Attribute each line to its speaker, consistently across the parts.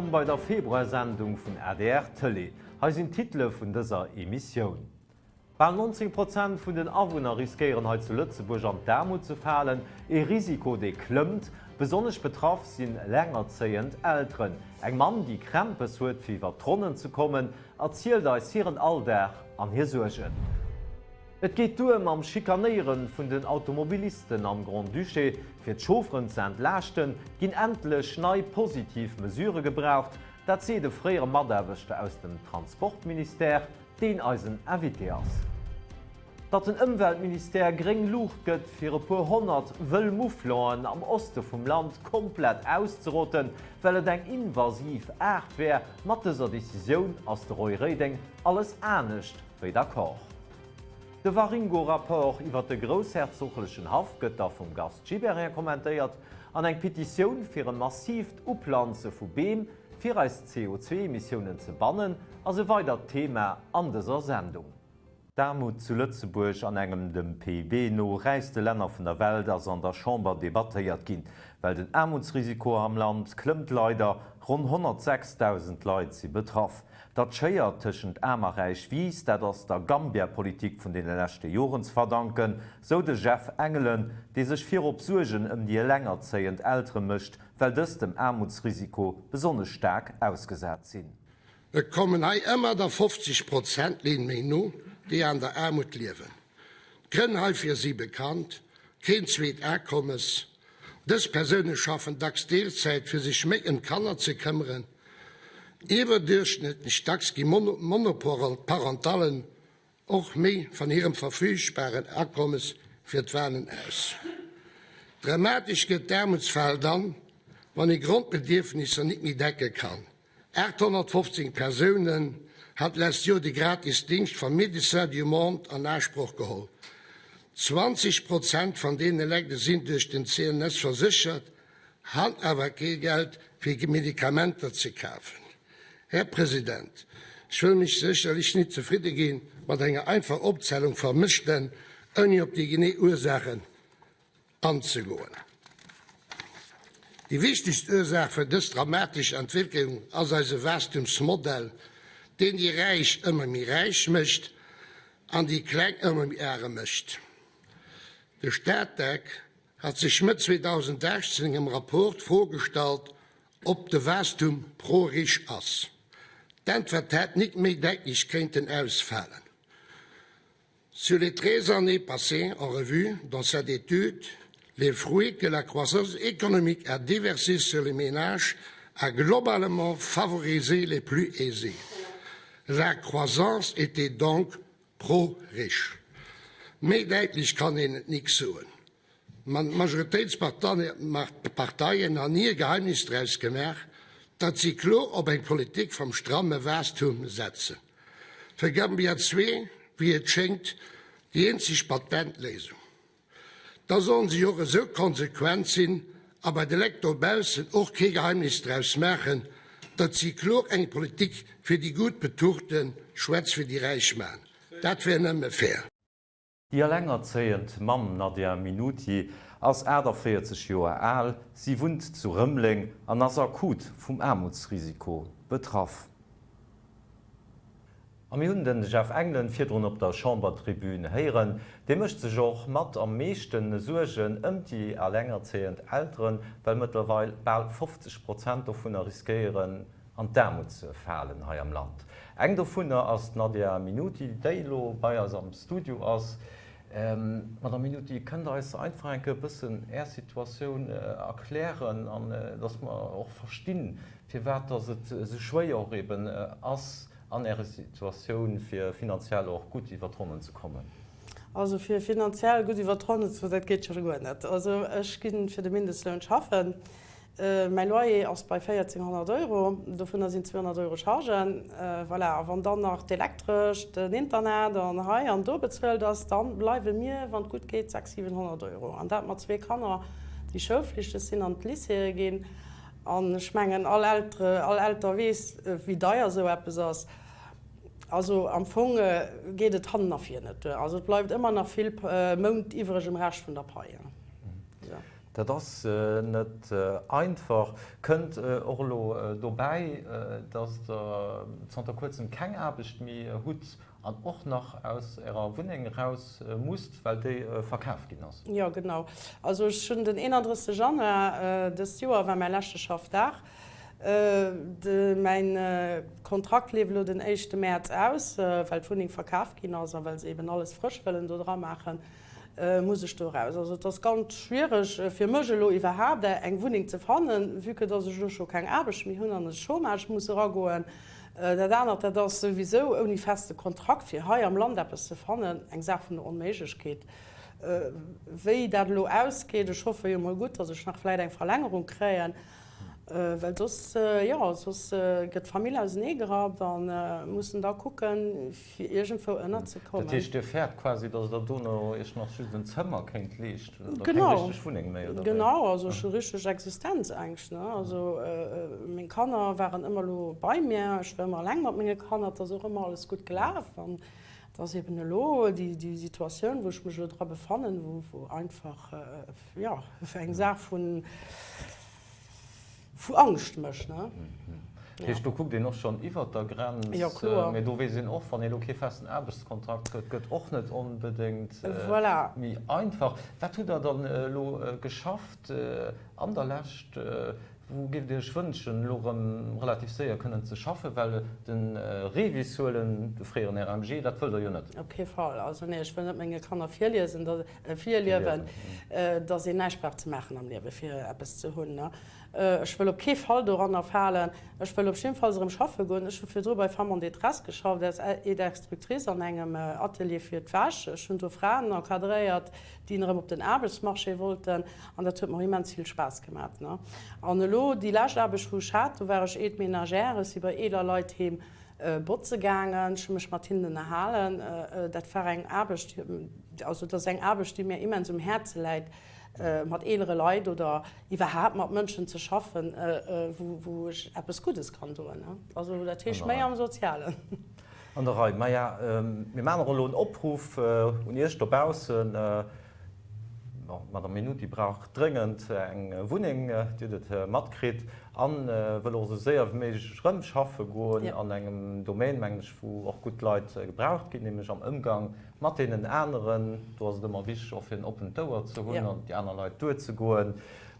Speaker 1: Wëllkomm bei der Februarsendung vun adr Tëlee. Hei sinn d'Titele vun dëser Emissioun. Bal 19 Prozent vun den Awunner riskéieren hei zu Lëtzebuerg an d'Aarmut ze falen, ee Risiko dee klëmmt. Besonnesch betraff sinn elengerzéiend Elteren. Eng Mamm déi Krämpes huet fir iwwer d'Ronnen ze kommen, erzielt eis hiren Alldag an hir Suergen. Et geet duer mam Schikanéiere vun den Automobilisten am Grand-Duché. Fir d'Chaufferen ze entlaaschten, ginn endlech nei positiv Mesure gebraucht. Dat seet e fréiere Mataarbechter aus dem Transportministère, deen eisen Invité ass. Datt den Ëmweltministère gréng Luucht gëtt, fir e puer 100 wëll Mouflonen am Oste vum Land komplett auszerotten, well et eng invasiv Aart wär, mat dëser Decisioun ass de Roy Reding alles anescht wéi d'accord. De Waringo-Rapport iwwer de groussherzoglechen Haff gëtt da vum Gast Gibéryen kommentéiert an eng Petitioun fir e massiivt Uplanze vu Beem fir eis CO2-Emissiounen ze bannen ass e weidert Thema an dëser Sendung. D'Aarmut zu Lëtzebuerg, an engem dem PIB no räichste Länner vun der Welt, ass an der Chamber debattéiert ginn. Well den Aarmutsrisiko am Land klëmmt leider, ronn 106.000 Leit si betraff. Datt d'Schéier tëschent Aarm a Räich wiisst, dat ass der Gambia-Politik vun deene leschte Joren ze verdanken, sou de Jeff Engelen, dee sech virop Suergen ëm déi elengerzéiend Eltere mécht, well dës dem Aarmutsrisiko besonnesch staark ausgesat sinn.
Speaker 2: Et kommen hei ëmmer der 50 Prozent Linn méi no, déi an der Aarmut liewen. D'Grënn heifir si bekannt, keen zweet Akommes, Dës Persoune schaffen dacks Deelzäit, fir sech méi ëm d'Kanner ze këmmeren. Iwwerduerchschnëttlech dacks gi Monoparentallen och méi van hirem verfügbaren Akommes fir d'Walen aus. Dramatesch gëtt d'Aarmutsfal dann, wann ee Grondbedierfnisser nit méi decke kann. 815 Persounen hat d'lescht Joer de gratis Dingscht vam Médecins du Monde an Asproch geholl. 20 Prozent van deene Lekt sinn duerch den CNS verséchert, han awer kee Geld fir Medikamenter ze kafen. Här President, ech wëll mech sécherlech nit zefridde ginn mat enger einfach Opzählung va Mësstänn, ouni op déi genee Ursaachen anzegoen. Déi wichtegst Ursaach fir dës dramatesch Entwécklung ass eise Waastumsmodell, deen déi Räich ëmmer méi räich mécht an déi Kleng ëmmer méi arem mécht. De Statec hat sech Mëtt 2018 an engem Rapport d'Fro gestallt, ob de Waastum pro-rich ass. D'Äntwert hätt nik méi däitlech kéinten ausfalen. Sur les 13 années passées en revue dans cette étude, les fruits que la croissance économique a déversés sur les ménages a globalement favorisé les plus aisés. La croissance était donc pro-riche. Méi däitlech kann een et nik soen. Ma d'Majoritéitsparteien han ni e Geheimnis draus gemaach, datt si kloer op eng Politik vam stramme Waastum setzen. Fir Gambia 2, wéi et schéngt, déi eenzeg Patentléisung. Da sollen si och esou konsequent sinn a bei de Lekt dobaussen och kee Geheimnis draus maachen, datt si kloer eng Politik fir déi gutt Betuchten, schwätz fir déi Räich maachen. Dat wär nëmme fair.
Speaker 1: Déi elengerzéiend Mamm Nadia Minuti ass 48 Joer al, si wunnt zu Rëmeleng an ass akut vum Aarmutsrisiko betraff. A mir hunn de Jeff Engelen virdrun op der Chambertribün héieren. Dee mécht sech och mat am meeschte Suergen ëm déi elengerzéiend Elteren, well mëttlerweil bal 50 Prozent dovunner riskéieren, an d'Aarmut ze falen hei am Land. Eng dovunner ass d'Nadia Minuti, déi elo bei eis am Studio ass. Madame Minuti, kënnt Der eis einfach eng Kéier e bëssen Är Situatioun erklären, an dass mer och verstinn, firwat dass et esou schwéier och eben ass an Ärer Situatioun, fir finanziell och gutt iwwer d'Ronnen ze kommen?
Speaker 3: Also fir finanziell gutt iwwer d'Ronnen ze kommen, dat geet scho guer net. Also ech gi fir de Mindestloun schaffen. Mäi Loyer ass bei 1.400 Euro, dovunner sinn 200 Euro Chargen. Voilà, a wann dann nach d'Elektresch, den Internet an hei an do bezuelt ass, da bleiwe mir, wann et gutt geet, 600, 700 Euro. An dat mat zwee Kanner, déi schoulflichteg sinn, an d'Lycéeë ginn. An ech mengen, all Eltere, all Elter weess, wéi deier esou eppes ass. Also am Fong geet et hannen a vir net duer. Also et bleift ëmmer nach vill Mount iwwreg um Rescht vun der Pai.
Speaker 1: Dat ass net einfach. Kënnt och elo dobäi, datt Der zanter kuerzem keng Aarbecht méi hutt an och nach aus Ärer Wunneng eraus musst, well déi verkaf ginn ass.
Speaker 3: Jo, genau. Also ech hunn den 31 Januar dëst Joer war mäi leschte Schaffdag. Mäin Kontrakt leeft elo den éischte Mäerz aus, well d'Wunneng verkaf ginn ass a well se eben alles frësch wëllen do dra maachen. Muss ech do eraus? Also et ass ganz schwiereg fir mech elo iwwerhaapt eng Wunneng ze fannen, vue que dass ech elo scho keng Aarbecht méi hunn an de Chômage muss eragoen. Dat anert, dat ass souwisou ouni feste Kontrakt fir hei am Land eppes ze fannen, eng Saach vun der Onméiglechkeet. Wéi dat elo ausgeet, ech hoffe jo mol gutt, dass ech nach vläit eng Verlängerung kréien, Well soss, jo, soss gëtt d'Famill auseneegerappt a mussen da kucken, fir iergendwou ënnerzekommen.
Speaker 1: Dat heescht, Dir fäert quasi, datt Der dono Iech nach just en Zëmmer kéint leeschten oder keng richteg Wunneng méi,
Speaker 3: oder wéi? Genau, also ech hu richteg Existenzängscht, ne. Also meng Kanner waren ëmmer elo bei mir, ech war ëmmer eleng mat menge Kanner, et ass och ëmmer alles gutt gelaf. An et ass eben elo déi Situatioun, wou ech mech elo dra befannen, wou einfach, jo, eng Saach vun. Vu Angscht mécht, ne?
Speaker 1: Dat heescht, do kuckt een och schonn iwwert der Grenz.
Speaker 3: Jo, kloer.
Speaker 1: Mee do weess een och, wann ee elo kee festen Aarbechtskontrakt huet, gëtt och net onbedéngt méi einfach. Wat hutt Der dann elo geschafft an der Lescht? Wou géift Dir Iech wënschen, elo erëm relativ séier kënnen ze schaffen? Well de REVIS huelen, de fréieren RMG, dat wëllt Der jo net.
Speaker 3: Op kee Fall. Also nee, ech wëll net menge Kanner virliesen, virliewen, dass een näischt brauch ze maachen am Liewe fir eppes ze hunn. Ech wëll op kee Fall doranner falen. Ech wëll op jiddefalls erëm schaffe goen. Ech hu virdru bei Femmes en détresse geschafft als Aide-instructrice an engem Atelier fir d'Wäsch. Ech hunn do Fraen encadréiert, déi erëm op den Aarbechtsmarché wollten an dat huet mer immens vill Spaass gemat. An elo déi lescht Aarbecht, wou ech hat, do war ech Aide-ménagère. Ech si bei eeler Leit heem botze gaangen, ech hu mech mat hinnen ënnerhalen. Dat war eng Aarbecht, also dat ass eng Aarbecht, déi mir immens um Häerze läit, mat eelere Leit oder iwwerhaapt mat Mënschen ze schaffen, wou ech eppes Guddes kann doen. Also dat heescht méi am Sozialen.
Speaker 1: An der Rei. Maja, mir maachen och elo en Opruff un Iech dobaussen. Bon, d'Madame Minuti brauch dréngend eng Wunneng, Dir hutt et matkritt, a wëll och esou séier wéi méiglech erëm schaffe goen an engem Domaine, mengen ech, wou och gutt Leit gebraucht ginn, nämlech am Ëmgang mat deenen aneren. Do ass et ëmmer wichteg, och fir en oppent Ouer ze hunn an op déi aner Leit duerzegoen.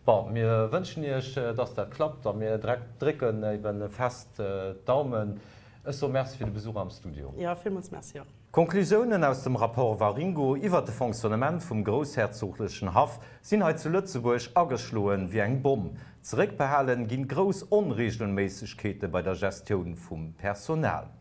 Speaker 1: Bon, mir wënschen Iech, dass dat klappt a mir drécken ebe fest d'Daumen. Ech soe Merci fir de Besuch am Studio.
Speaker 3: Jo, villmools Merci och.
Speaker 1: D'Konklusiounen aus dem Rapport Waringo iwwert de Fonctionnement vum groussherzoglechen Haff sinn hei zu Lëtzebuerg ageschloen wéi eng Bomm. Zeréckbehalen ginn grouss Onregelméissegkeete bei der Gestioun vum Personal.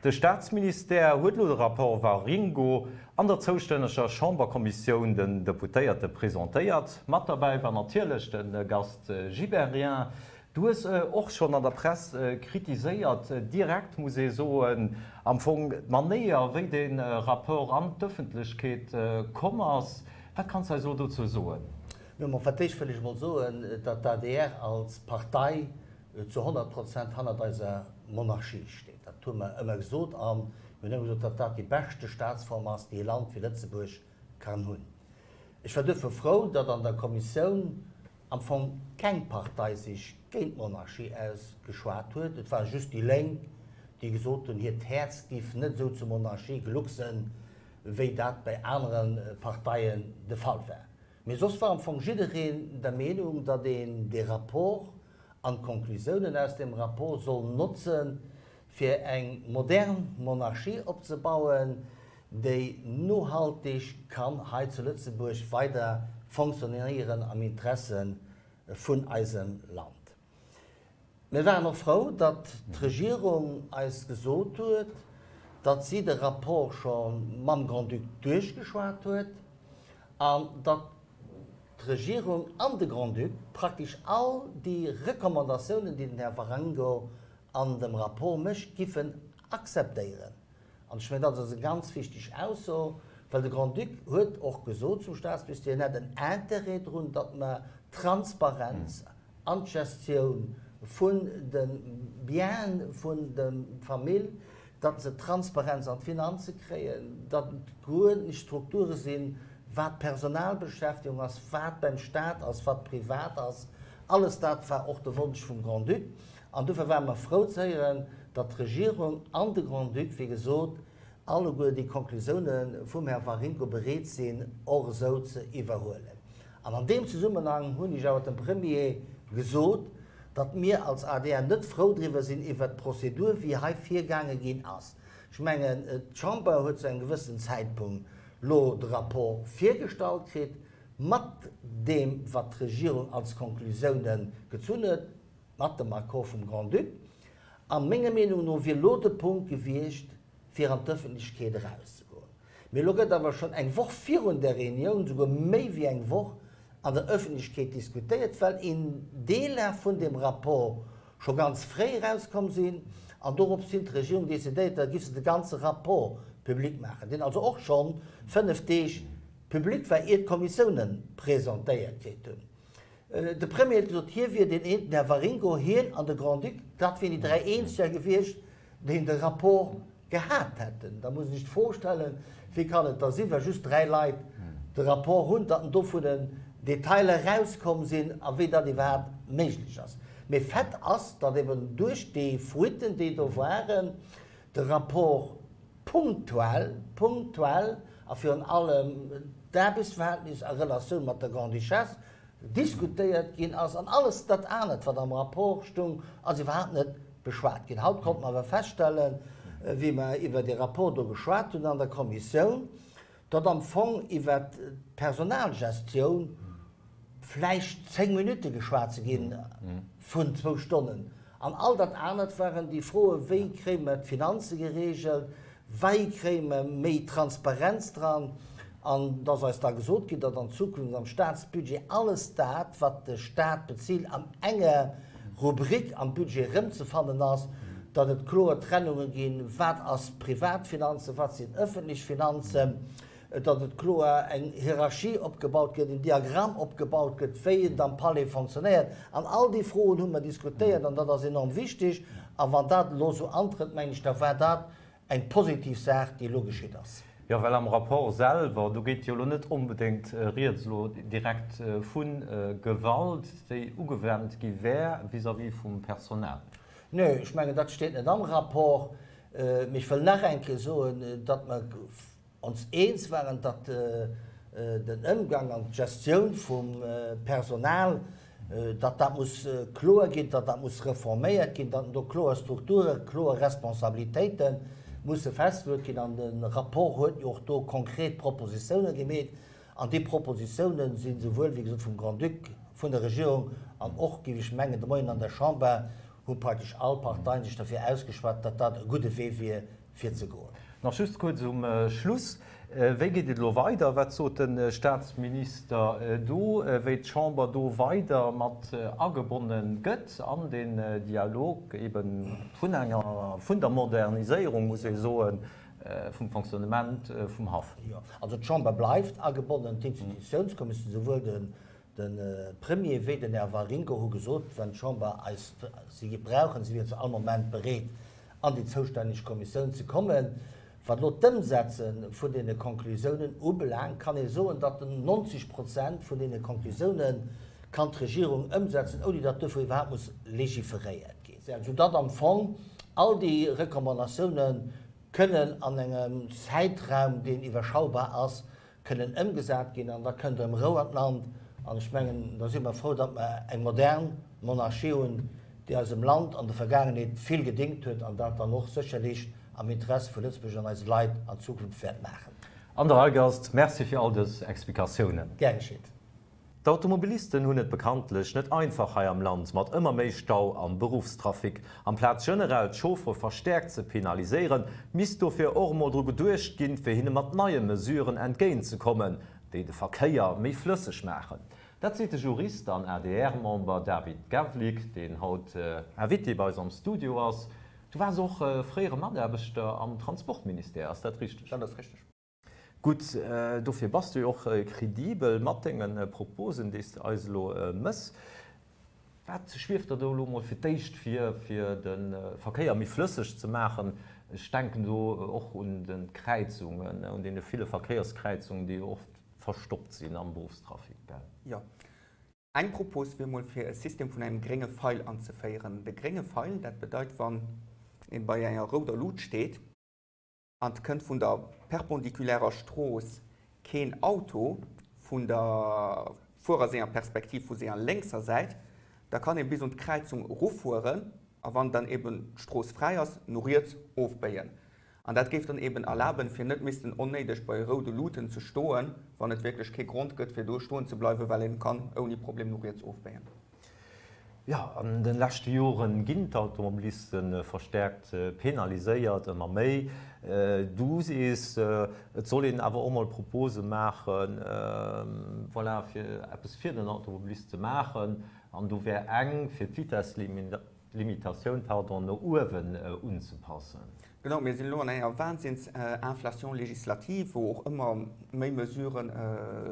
Speaker 1: De Staatsministère huet elo de Rapport Waringo an der zoustänneger Chamberkommissioun den Deputéierte presentéiert. Mat derbäi war natierlech de Gast Gibéryen. Du hues och schonn an der Press kritiséiert, direkt muss ee soen, am Fong d'Manéier, wéi dee Rapport an d'Ëffentlechkeet komm ass. Wat kanns de eis elo dozou soen?
Speaker 4: Jo, ma fir d'éischt wëll ech emol soen, datt d'ADR als Partei zu 100 Prozent hannert eiser Monarchie steet. Dat hu mer ëmmer gesot a mir hunn ëmmer gesot, datt dat déi beschte Staatsform ass, déi e Land wéi Lëtzebuerg kann hunn. Ech war duerfir frou, datt an der Kommissioun am Fong keng Partei sech géint d'Monarchie ausgeschwat huet. Et ware just déi Lénk, déi gesot hunn, hiert Häerz giff net esou zur Monarchie glucksen, wéi dat bei anere Parteien de Fall war. Mee soss war am Fong jiddereen der Meenung, datt een dee Rapport an d'Konklusiounen aus deem Rapport soll notzen, fir eng modern Monarchie opzebauen, déi nohaltig kann hei zu Lëtzebuerg weider fonctionnéieren am Interesse vun eisem Land. Mir waren och frou, datt d'Regierung eis gesot huet, datt si de Rapport scho mam Grand-Duc duerchgeschwat huet an datt d'Regierung an de Grand-Duc praktesch all déi Recommandatiounen, déi den Här Waringo an dem Rapport mécht, giffen akzeptéieren. An ech mengen, dat ass eng ganz wichteg Ausso, well de Grand-Duc huet och gesot zum Staatsminister, hien hätt en Intérêt drun, datt mer Transparenz an d'Gestioun vun de Biene vun der Famill, datt se Transparenz an d'Finanze kréien, datt et guer nicht Strukture sinn, Wat Personalbeschäftigung ass, wat beim Staat ass, wat privat ass, alles dat war och de Wonsch vum Grand-Duc. An dofir ware mer frou ze héieren, datt d'Regierung an de Grand-Duc, wéi gesot, alleguer déi Konklusiounen vum Här Waringo bereet sinn, och esou ze iwwerhuelen. An an deem Zesummenhang hunn ech awer dem Premier gesot, datt mir als adr net frou driwwer sinn iwwert d'Prozedur, wéi hei virgaange ginn ass. Ech mengen, d'Chamber huet zu engem gewëssenen Zäitpunkt lo de Rapport virgestallt kritt, mat deem, wat d'Regierung als Konklusiounen gezunn huet, mat dem Accord vum Grand-Duc. A menger Meenung no wier lo de Punkt gewiescht, fir an d'Ëffentlechkeet erauszegoen. Mee elo gëtt awer schonn eng Woch virun där Reunioun, souguer méi wéi eng Woch, an der Ëffentlechkeet diskutéiert, well een Deeler vun deem Rapport scho ganz fréi erauskomm sinn an dorops hin d'Regierung decidéiert, da giff se de ganze Rapport public maachen, deen also och schonn 5 Deeg public war, ier d'Kommissiounen presentéiert kritt hunn. De Premier huet gesot, hie wier deen een, den Här Waringo, hien an de Grand-Duc, dat wieren déi 3 Eenzeger gewiescht, déi de Rapport gehat hätten. Da muss een sech d'Fro stellen, Wéi kann et da sinn, wa just 3 Leit de Rapport hunn, datt en dovun Detailer erauskomm sinn a wéi dat iwwerhaapt méiglech ass? Mee Fait ass, datt eben duerch déi Fuiten, déi do waren, de Rapport punktuell, punktuell a virun allem d'Aarbechtsverhältnis a Relatioun mat der Grande-Duchesse diskutéiert ginn ass an alles dat anert, wat am Rapport stung, ass iwwerhaapt net beschwat ginn. Haut konnte mer awer feststellen, wéi mer iwwer dee Rapport do geschwat hunn an der Kommissioun, datt am Fong iwwer d'Personalgestioun vläicht 10 Minutte geschwat si gi vun zwou Stonnen. An all dat anert waren déi Froen, wéi kréie mer d'Finanze geregelt, wei kréie mer méi Transparenz dran. An et ass eis da gesot ginn, datt an Zukunft am Staatsbudget alles dat, wat de Staat bezilt, an enger Rubrik am Budget erëmzefannen ass, datt et kloer Trennunge ginn, wat ass Privatfinanzen, wat sinn ëffentlech Finanzen, datt et kloer eng Hierarchie opgebaut gëtt, en Diagramm opgebaut gëtt, wéi et am Palais fonctionnéiert. An all déi Froen hu mer diskutéiert an dat ass enorm wichteg. A wann dat elo esou antrëtt, mengen ech, da war dat eng positiv Saach, déi elo geschitt ass.
Speaker 1: Jo, well am Rapport selwer, do geet jo elo net onbedéngt rieds elo direkt vu Gewalt, déi ugewennt gi wär vis-à-vis vum Personal.
Speaker 4: Nee, ech mengen, dat steet net am Rapport. Mee ech wëll nach eng Kéier soen, datt mer ons eens waren, datt den Ëmgang an d'Gestioun vum Personal, datt dat muss kloer ginn, datt dat muss reforméiert ginn, datt do kloer Strukturen, kloer Responsabilitéite musse festgeluet ginn. An de Rapport huet jo och do konkret Propositiounen gemeet. An déi Propositiounen si souwuel, wéi gesot, vum Grand-Duc, vun der Regierung an och, géif ech mengen, de Moien an der Chamber hu praktesch all Parteien sech derfir ausgeschwat, datt dat e gudde Wee wier, fir ze goen.
Speaker 1: Nach just kuerz um Schluss, Wéi geet et elo weider? Wat sot de Staatsminister do, wéi d'Chamber do weider mat agebonne gëtt an deen Dialog ebe vun enger, vun der Moderniséierung, muss ee soen, vum Fonctionnement vum Haff?
Speaker 4: Jo, also d'Chamber bleift agebonnen, d'Institutiounskommissioun, souwuel de De Premier wéi den Här Waringo hu gesot, wann d'Chamber eis si géif brauchen, si wieren zu all Moment bereet, an déi zoustänneg Kommissioun ze kommen. Wat elo d'Ëmsetze vun deene Konklusiounen ubelaangt, kann ee soen, datt 90 Prozent vun deene Konklusiounen kann d'Regierung ëmsetzen, ouni datt duerfir iwwerhaapt muss legiferéiert ginn. Soudatt am Fong all déi Recommandatiounen kënnen an engem Zäitraum, deen iwwerschaubar ass, kënnen ëmgesat ginn an da kënnt erëm Rou an d'Land. An ech mengen, da si mer frou, datt mer eng modern Monarchie hunn, déi eisem Land an der Vergaangenheet vill gedéngt huet an dat dann och sécherlech am Interesse vu Lëtzebuerg an eise Leit an Zukunft wäert maachen.
Speaker 1: An der Heigast, Merci fir all dës Explikatiounen.
Speaker 4: Gär geschitt.
Speaker 1: D'Automobilisten hunn et bekanntlech net einfach hei am Land mat ëmmer méi Stau am Beruffstrafic. Amplaz generell d'Chauffere verstäerkt ze penaliséieren, misst dofir och emol dru geduecht ginn, fir hinne mat neie Mesuren entgéint ze kommen, déi de Verkéier méi flësseg maachen. Dat seet de Jurist an ADR-Member David Gawlik, deen haut Invité bei eis am Studio ass. Du waars och fréiere Mataarbechter am Transportministère, ass dat richteg?
Speaker 5: Dat ass richteg.
Speaker 1: Gutt, dofir bass du jo och kredibel mat denge Proposen, déi s de eis elo mëss. Wat schwieft der do elo mol fir d'éischt vir, fir de Verkéier méi flësseg ze maachen? Ech denken do och un de Kräizungen, un deene ville Verkéierskräizungen, déi jo oft. verstoppt sinn am Beruffstrafic, gell?
Speaker 5: Jo. Eng Propos wier mol fir e System vun engem grénge Feil anzeféieren. De grénge Feil, dat bedeit wann ee bei enger rouder Lut steet an 't kënnt vun der perpendikulärer Strooss keen Auto vun der Fuerer senger Perspektiv vu senger lénkser Säit, da kann ee bis un d'Kräizung erufueren a wann dann eben d'Strooss fräi ass, no riets ofbéien. An dat géif dann eben erlaben, fir net missten onnéideg bei roude Luuten ze stoen, wann et wierklech kee Grond gëtt, fir do stoen ze bleiwen, well een kann ouni Problem no riets ofbéien.
Speaker 1: Jo, an de leschte Joren ginn d'Automobiliste verstärkt penaliséiert, ëmmer méi. Du sees, et soll een awer och mol Propose maachen, voilà, fir eppes fir den Automobilist ze maachen. An do wär eng, fir d'Vitesslimit, d'Limitatioun, pardon, no uewen unzepassen.
Speaker 5: Genau, mir sinn elo an enger Wahnsinnsinflation législative, wou och ëmmer méi Mesuren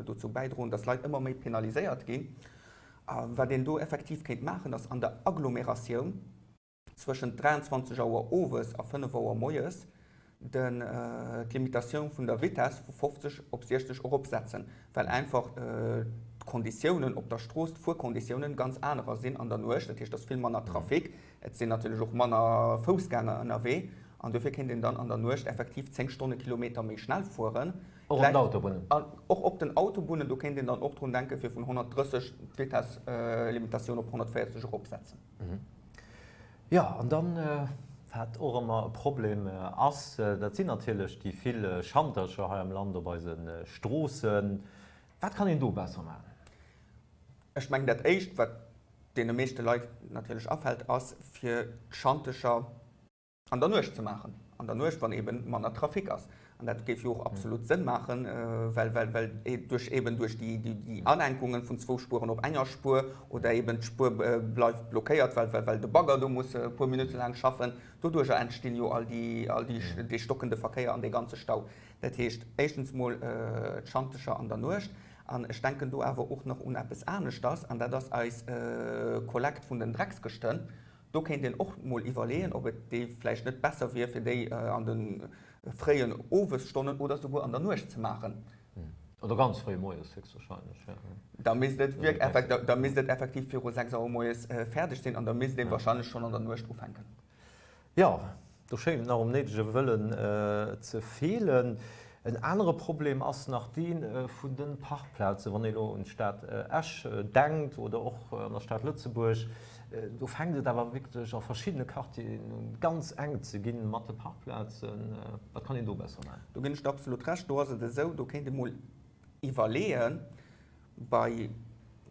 Speaker 5: dozou bäidroen, dass Leit ëmmer méi penaliséiert ginn. A wat een do effektiv kéint maachen, ass an der Agglomeratioun zwëschent 23 Auer owes a 5 Auer moies den d'Limitatioun vun der Vitess vu 50 op 60 eropsetzen, well einfach d'Konditiounen op der Strooss, d'Fuerkonditiounen ganz anerer sinn an der Nuecht. Dat heescht, et ass vill manner Trafic, et sinn natierlech och manner Foussgänger ënnerwee an dofir kéint een dann an der Nuecht effektiv 10 Stonnekilometer méi schnell fueren.
Speaker 1: Och op den Autobunnen?
Speaker 5: Och op den Autobunnen, do kéint een dann och drun denken, fir vun 130 d'Vitesslimitatioun op 140 eropsetzen.
Speaker 1: Jo, an dann, wat och ëmmer e Problem ass, dat sinn natierlech déi vill Schantercher hei am Land op eise Stroossen. Wat kann een do besser maachen?
Speaker 5: Ech mengen, dat Éischt, wat deene meeschte Leit natierlech afält, ass, fir d'Schantecher an der Nuecht ze maachen, an der Nuecht, wann eeben manner Trafic ass. An dat géif jo och absolut Sënn maachen, well, well, well duerch eeben duerch déi, déi Anenkungen vun zwou Spueren op enger Spuer oder eeben d'Spuer bleift blockéiert, well, well, well de Bagger do muss e puer Minutte laang schaffen, doduercher entstinn jo all déi, all déi, dee stockende Verkéier an dee ganze Stau. Dat heescht, éischtens mol d'Schantecher an der Nuecht. An ech denken do awer och nach un eppes aneschters, an dat ass eis Kollekt vun den Dreckskëschten. Do kéint een och mol iwwerleeën, ob et déi vläicht net besser wier, fir déi an de fréien Owesstonnen oder souguer an der Nuecht ze maachen.
Speaker 1: Oder ganz fréi moies héchstwahrscheinlech, jo.
Speaker 5: Da misst et wierk, da misst et effektiv viru 6 Auer moies fäerdeg sinn an da misst ee wahrscheinlech schonn an der Nuecht ufänken.
Speaker 1: Jo, do schéngt et nach um néidege Wëllen ze feelen. En anere Problem ass nach dee vun de Parkplazen. Wann ee elo un d'Stad Esch denkt oder och an der Stad Lëtzebuerg, do fänkt et awer wierklech a verschiddene Quartieren un ganz enk ze ginn mat de Parkplazen. Wat kann een do besser maachen?
Speaker 5: Do ginn ech der absolut Recht. Do ass et esou, do kéint ee mol iwwerleeën, bei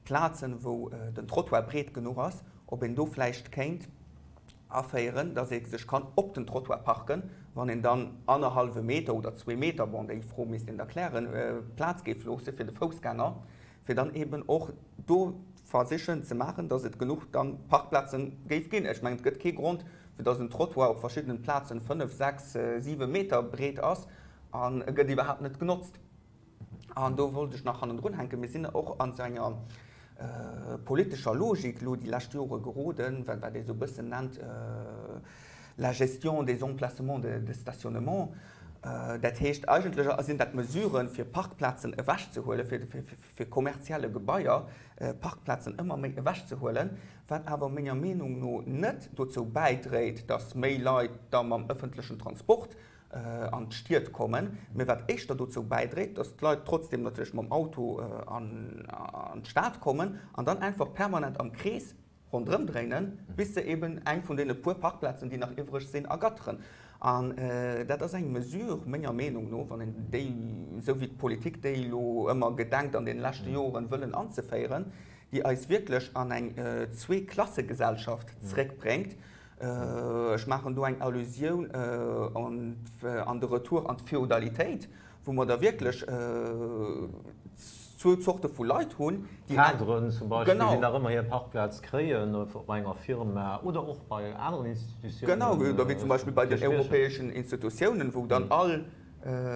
Speaker 5: Plazen, wou den Trottoir breet genuch ass, ob een do vläicht kéint aféieren, dass ee sech kann op den Trottoir parken, wann een dann annerhallwe Meter oder zwee Meter, bon, déi Fro misst een da klären, Plaz géif loosse fir de Foussgänger, fir dann eeben och do versichen ze maachen, dass et genuch dann Parkplaze géif ginn. Ech mengen, et gëtt kee Grond, fir dass en Trottoir op verschiddenen Plazen fënnef, sechs, siwe Meter breet ass an e gëtt iwwerhaapt net genotzt. An do wollt ech nach hannendrun hänken, Mir sinn och an esou enger politescher Logik elo déi lescht Jore geroden, wat ee sou e bëssen nennt la gestion des emplacements de stationnement. Dat heescht, eigentlech sinn dat Mesuren, fir Parkplazen ewechzehuelen, fir kommerzielle Gebaier Parkplazen ëmmer méi ewechzehuelen, wat awer menger Meenung no net dozou bäidréit, datt méi Leit da mam ëffentlechen Transport an d'Stied kommen, mee wat éischter dozou bäidréit, dass d'Leit trotzdem natierlech mam Auto an d'Stad kommen an dann einfach permanent am Krees ronderëm dréinen, bis se eben eng vun deene puer Parkplazen, déi nach iwwreg sinn, ergatteren. An dat ass eng Mesure, menger Meenung no, wann een déi, esou wéi d'Politik déi elo ëmmer gedenkt an deene leschte Joren wëllen anzeféieren, déi eis wierklech an eng Zweeklassegesellschaft zréckbréngt, Ech maachen do eng Allusioun an de Retour an d'Feudalitéit, wou mer da wierklech zwou Zorte vu Leit hunn,
Speaker 1: déi. D'Caderen zum Beispill, déi nach ëmmer hir Parkplaz kréien bei enger Firma oder och bei aneren Institutiounen.
Speaker 5: Genau, oder wéi zum Beispill bei den europäeschen Institutiounen, wou dann all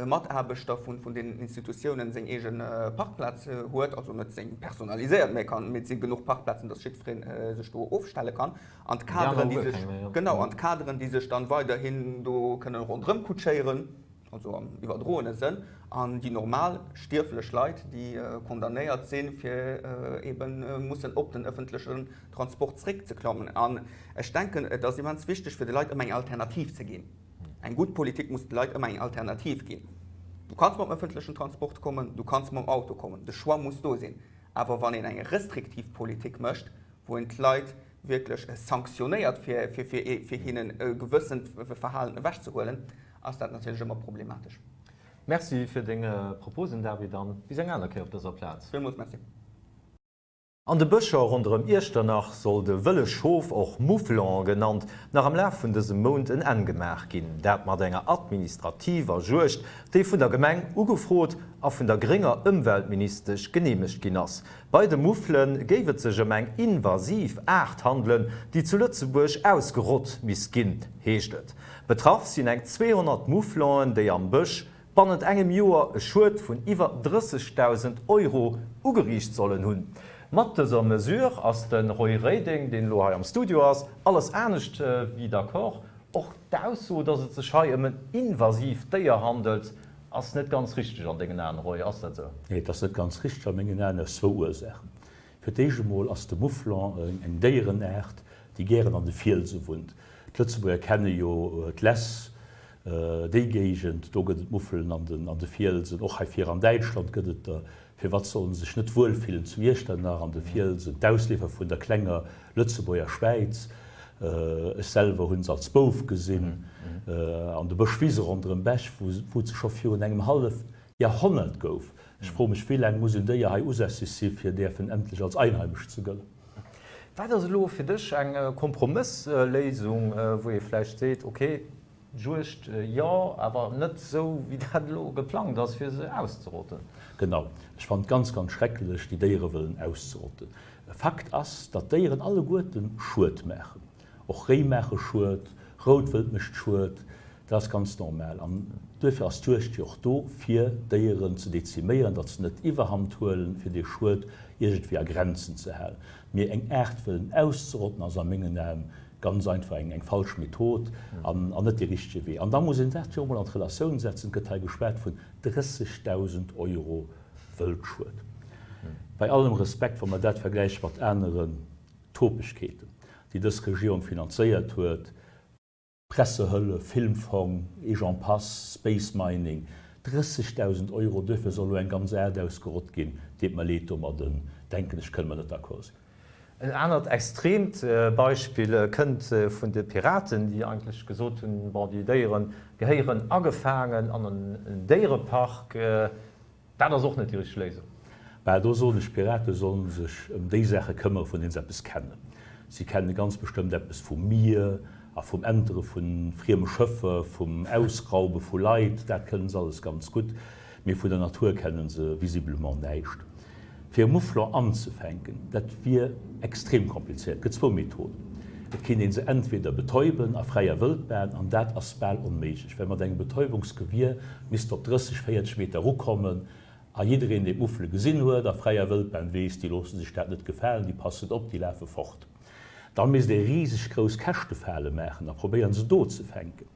Speaker 5: Mataarbechter vun deenen Institutiounen seng eege Parkplaz huet, also net seng personaliséiert, mä et si genuch Parkplazen, datt jiddweree sech do ofstelle kann. An d'Kaderen, déi sech, genau, an d'Kaderen, déi sech dann weiderhin do kënnen ronderëm kutschéieren. also am iwwerdroene Sënn, an déi normal stierflech Leit, déi condamnéiert sinn, fir ebe mussen op den ëffentlechen Transport zréckzeklammen. An ech denken, et ass immens wichteg, fir de Leit ëmmer eng Alternativ ze ginn. Eng gutt Politik muss de Leit ëmmer eng Alternativ ginn. Du kanns mam ëffentlechen Transport kommen, du kanns mam Auto kommen, de Choix muss do sinn. Awer wann een eng restriktiv Politik mécht, wou een d'Leit wierklech sanktionéiert, fir hinnen e gewëssent Verhalen ewechzehuelen, ass dat natierlech ëmmer problematesch.
Speaker 1: Merci fir deng Proposen, David, an bis eng aner Kéier op dëser Plaz.
Speaker 5: Villmools Merci.
Speaker 1: An de Bëscher ronderëm Iechternach soll de wëlle Schof, och Mouflon genannt, nach am Laf vun dësem Mount en Enn gemaach ginn. Dat mat enger administrativer Juegd, déi vun der Gemeng ugefrot a vun der grénger Ëmweltministesch geneemegt ginn ass. Bei de Moufle géif et sech ëm eng invasiv Aart handelen, déi zu Lëtzebuerg ausgerott misst ginn, heescht et. Betraff sinn eng 200 Mouflonen, déi am Bësch bannent engem Joer e Schued vun iwwer 30.000 Euro ugeriicht sollen hunn. Mat dëser Mesure ass de Roy Reding, deen elo hei am Studio ass, alles anescht wéi d'accord. Och d'Ausso, datt et sech hei ëm en invasiivt Déier handelt, ass net ganz richteg an dengen Aen, Roy, ass dat esou?
Speaker 6: Nee, et ass net ganz richteg a mengen Aen aus zwou Ursaachen. Fir d'éischt emol ass de Mouflon eng Déierenaart, déi gären an de Fielse wunnt. D'Lëtzebuerger kenne jo d'Less, déi Géigend, do gëtt et Muffelen an de Fielsen. Och hei vir an Däitschland gëtt et der. Firwat sollen se sech net wuel fillen zu Iechternach an de Fielsen, d'Ausleefer vun der klenger Lëtzebuerger Schwäiz? Ech selwer hunn se als Bouf gesinn an de Bëschwise ronderëm Bech, wou et se scho virun engem hallef Jahrhonnert gouf. Ech froe mech, wéi laang muss en Déier hei usässeg si fir däerfen endlech als einheimesch ze gëllen?
Speaker 1: Wat ass elo fir dech eng Kompromëssléisung, wou ee vläicht seet, ok, Juegd jo, awer net esou wéi dat elo geplangt ass, fir se auszerotten?
Speaker 6: Genau. Ech fannen et ganz, ganz schrecklech, déi Déiere wëllen auszerotten. Fakt ass, datt d'Déieren alleguerten Schued maachen. Och Réi maache Schued, Routwëld mécht Schued, dat ass ganz normal. An duerfir ass d'Juegd jo och do, fir d'Déieren ze deziméieren, datt se net d'Iwwerhand huelen, fir dee Schued iergendwéi a Grenzen ze halen. Mee eng Aart wëllen auszerotten, ass a mengen Aen ganz einfach eng falsch Method an net dee richtege Wee. An da muss een dat jo och emol an d'Relatioun setzen, Et gëtt hei geschwat vun 30.000 Euro Wëldschued. Bei allem Respekt, wa mer dat vergläiche mat aneren Topegkeeten, déi dës Regierung finanzéiert huet, Pressehëllef, Filmfong, et j'en passe, Space Mining, 30.000 Euro, duerfir soll elo eng ganz Aart ausgerott ginn, deet mer leed, domadden, denken ech, kënne mer net d'accord sinn.
Speaker 1: En anert extreemt Beispill kënnt vun de Piraten, déi eigentlech gesot hunn, bon, déi Déiere gehéieren agefaangen an en Déierepark. Dat ass och net déi richteg Léisung.
Speaker 6: Bah, do soen ech, d'Pirate sollen sech ëm déi Saache këmmere vun deenen se eppes kennen. Si kenne ganz bestëmmt eppes vum Mier a vum Entere vu frieme Schëffer, vum Ausraube vu Leit, dat kënnen se alles ganz gutt, mee vun der Natur kenne se visiblement näischt. Fir e Mouflon anzefänken, dat wier extrem komplizéiert. Et gëtt zwou Methoden. Et kéint ee se entweder betäuben a fräier Wëldbahn, an dat ass bal onméiglech, well mat engem Betäubungsgewier misst de op 30, 40 Meter erukommen, a jiddereen, deen d'Muffele gesinn huet a fräier Wëldbahn, weess, déi loosse sech dat net gefalen, déi passen op, déi lafe fort. Da misst ee riseg grouss Käschtefale maachen a probéieren, se do ze fänken.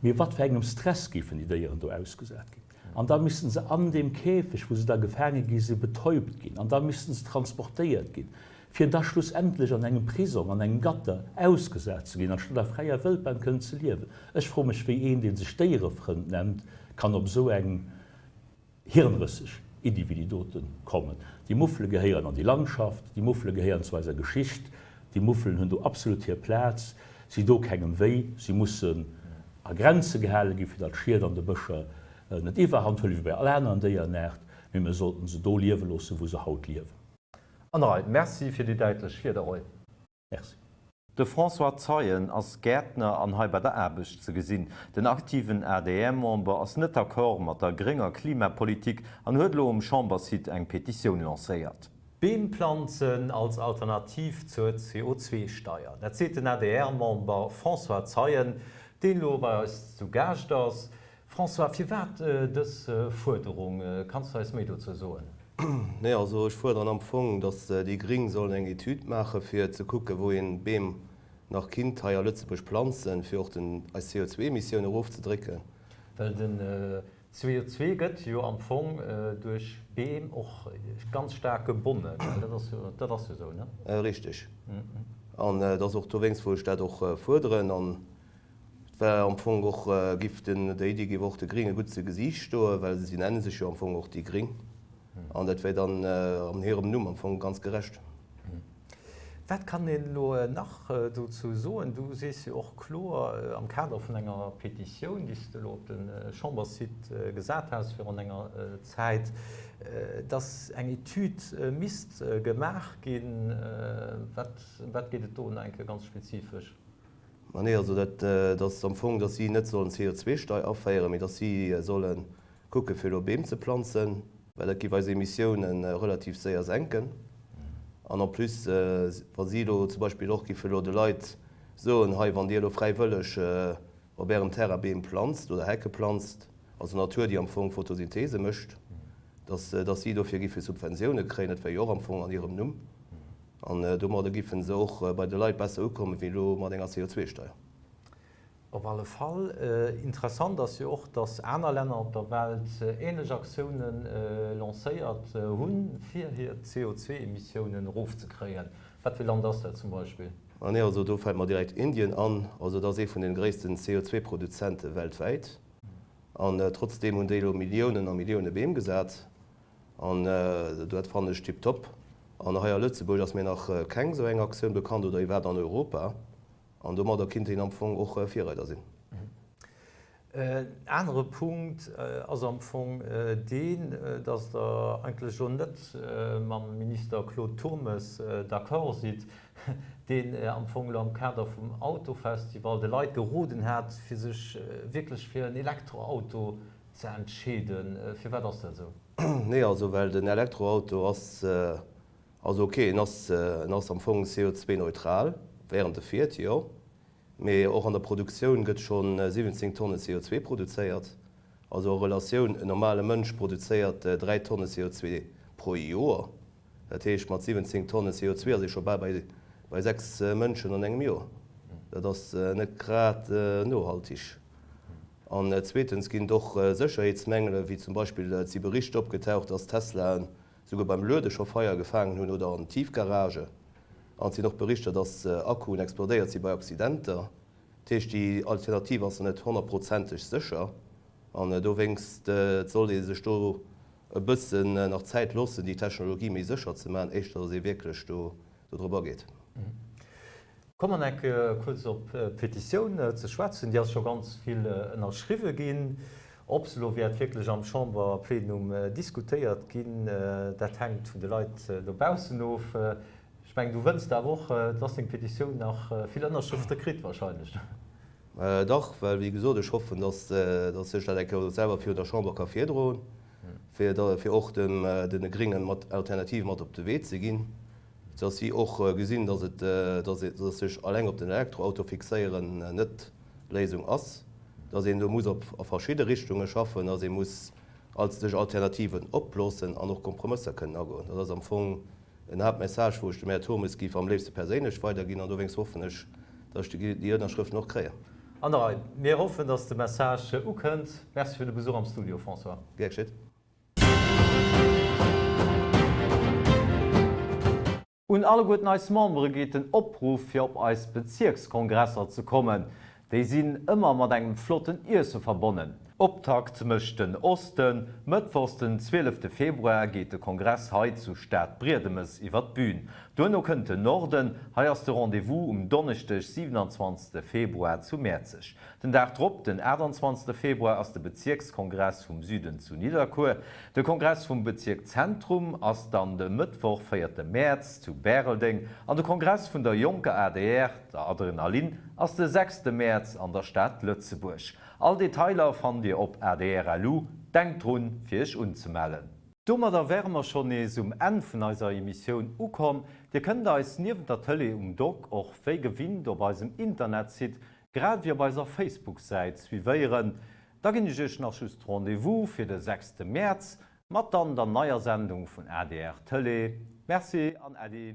Speaker 6: Mee wat fir engem Stress géifen déi Déieren do ausgesat ginn? An da missten se an deem Käfeg, wou se da gefaange gi si, betäubt ginn. An da missten se transportéiert ginn, fir da schlussendlech an engem Prisong, an engem Gatter ausgesat ze ginn, anstatt a fräier Wëldbahn kënnen ze liewen. Ech froe mech, wéi een, dee sech Déierefrënd nennt, kann op esou eng hirnrësseg Iddi wéi déi dote kommen. Déi Muffele gehéieren an déi Landschaft, déi Muffele gehéieren zu eiser Geschicht, déi Muffelen hunn do absolut hir Plaz, si do kengem wéi, si mussen a Grenze gehale ginn, fir datt d'Schied an de Bëscher net iwwerhand huelen, wéi bei all aneren Déierenaart, mee mir sollten se do liewe loossen, wou se haut liewen.
Speaker 1: An Rei. Merci fir déi däitlech Wierder, Roy.
Speaker 6: Merci.
Speaker 1: De François Zeien ass Gäertner an hei bei der Aarbecht ze gesinn. Den aktiven ADR-Member ass net d'accord mat der grénger Klimapolitik an huet elo um Chambersite eng Petitioun lancéiert. Beem planzen als Alternativ zur CO2-Steier, dat seet den ADR-Member François Zeien, deen elo bei eis zu Gaascht ass. François, firwat dës Fuerderung? Kanns du eis méi dozou soen?
Speaker 7: Nee, also ech fuerderen am Fong, datt déi Gring sollen eng Etüd maache fir ze kucke wou een Beem nach kinnt hei a Lëtzebuerg planzen, fir och den eis CO2-Emissioun erofzedrécken.
Speaker 1: Well den CO2 gëtt jo am Fong duerch Beem och ganz staark gebonnen. Dat ass jo, dat ass jo esou, ne?
Speaker 7: Richteg. An et ass och dowéinst, wou ech dat och fuerderen. An et war am Fong och, giff den, déi Iddi géif och de Gringe gutt zu Gesiicht stoen, well si nenne sech jo am Fong och déi Gring. An dat wär dann an hirem Numm am Fong ganz gerecht.
Speaker 1: Wat kann een elo nach dozou soen? Du sees jo och kloer am Kader vun enger Petitioun, déi s de elo op de Chamberssite gesat has virun enger Zäit, datt eng Etüd misst gemaach ginn. Wat, ëm wat geet et do nach eng Kéier ganz spezifesch?
Speaker 7: Ma nee, also dat ass am Fong, datt si net sollen d'CO2-Stei aféieren, mee datt si solle kucke fir elo Beem ze planzen. Well dat géif eis Emissiounen relativ séier senken. An en plus, wa si elo zum Beispill och géife elo de Leit soen, hei wann Dir elo fräiwëlleg op Ärem Terrain Beem planzt oder Hecke planzt, also Natur déi am Fong Photosynthese mécht, dass dass si dofir géife Subventioune kréien, dat wär jo och am Fong an hirem Numm. An domadder géife se och bei de Leit besser ukommen, wéi elo mat enger CO2-Steier.
Speaker 1: Op alle Fall. Interessant ass jo och, datt aner Länner op der Welt änlech Aktioune lancéiert hunn, fir hir CO2-Emissiounen erofzekréien. Wat fir Land ass dat zum Beispill?
Speaker 7: Ah nee, also do fält mer direkt Indien an. Also dat ass ee vun den gréissten CO2-Produzente weltwäit. An trotzdeem hunn déi elo Milliounen a Millioune Beem gesat. An dat fannen ech tiptop. An hei a Lëtzebuerg ass mir nach keng esou eng Aktioun bekannt oder iwwerhaapt an Europa. An domadder kinnt een am Fong och Virreider sinn.
Speaker 1: En anere Punkt ass am Fong deen, datt Der eigentlech elo net mam Minister Claude Turmes d'accord sidd, deen am Fong elo am Kader vum Autofestival de Leit geroden hat, fir sech wierklech fir en Elektroauto ze entscheeden. Firwat ass dat esou?
Speaker 7: Nee, also well den Elektroauto ass Also ok, en ass, en ass am Fong CO2-neutral während e fiert, jo, mee och an der Produktioun gëtt scho 17 Tonne CO2 produzéiert. Also a Relatioun, en normale Mënsch produzéiert 3 Tonne CO2 pro Joer. Dat heescht, mat 17 Tonne CO2 ass ee scho bal bei, bei 6 Mënschen an engem Joer. Dat ass net grad nohaltig. An zweetens ginn et och Sécherheetsmängele, wéi zum Beispill, et si Berichter opgetaucht, dass Teslaen souguer beim Luede scho Feier gefaangen hunn oder an Tiefgarage. An et sinn och Berichter, dass Akkuen explodéiert si bei Accidenter. Dat heescht, déi Alternativ ass net honnertprozenteg sécher an dowéinst sollt ee sech do e bëssen nach Zäit loossen, déi Technologie méi sécher ze maachen, éischter dass ee wierklech do drop ageet.
Speaker 1: Komme mer eng Kéier kuerz op d'Petitioun ze schwätzen. Déi ass scho ganz vill ënnerschriwwe ginn. Ob se elo wäert wierklech am Chamberplenum diskutéiert ginn, dat hänkt vun de Leit dobaussen of. Ech mengen, du wënns der awer och, dass deng Petitioun nach vill Ënnerschrëfte kritt wahrscheinlech.
Speaker 7: Dach, well wéi gesot, ech hoffen, dass ech dat eng Kéier selwer virun der Chamber ka virdroen, fir och de Gréngen mat Alternative mat op de Wee ze ginn. Dass si och gesinn, dass et, dass sech alleng op den Elektroauto fixéieren net d'Léisung ass, dass een do muss op a verschidde Richtunge schaffen, dass ee muss sech Alternativen oploossen an och Kompromësser kënnen agoen. Dat ass am Fong en Haaptmessage, wou ech dem Här Turmes géif am léifste perséinlech weiderginn an dowéinst hoffen ech, dass ech déi Ënnerschrëften och kréien.
Speaker 1: An der Rei. Mir hoffen, dass de Message ukënnt. Merci fir de Besuch am Studio, François.
Speaker 7: Gär geschitt.
Speaker 1: Un alleguerten eis Membere geet den Opruff fir op eis Bezierkskongresser ze kommen. Déi sinn ëmmer mat engem flotten Iesse verbonnen. Optakt mécht den Osten. Mëttwochs den 12 Februar geet de Kongress hei zu Stadbriedemes iwwer d'Bün. Duerno kënnt den Norden, hei ass de Rendez-vous um Donneschdeg 27 Februar zu Mäerzeg. Den Dag drop, den 28 Februar, ass de Bezierkskongress vum Süden zu Nidderkuer. De Kongress vum Bezierk Zentrum ass dann de Mëttwoch, 4 Mäerz, zu Bäreldeng an de Kongress vun der jonker adr, der Adrenalin, ass de 6 Mäerz an der Stad Lëtzebuerg. All Detailer fannt Dir op adr.lu. Denkt drun, fir Iech unzemellen. Domadder wäre mer schonn nees um Enn vun eiser Emissioun ukomm. Dir kënnt eis niewent der Tëlee um Dock och wéi gewinnt op eisem Internetsite grad ewéi op eiser Facebook-Säit suivéieren. Da ginn ech iech nach just Rendez-vous fir de sechste Mäerz mat dann der neier Sendung vun adr Tëlee. Merci an Äddi!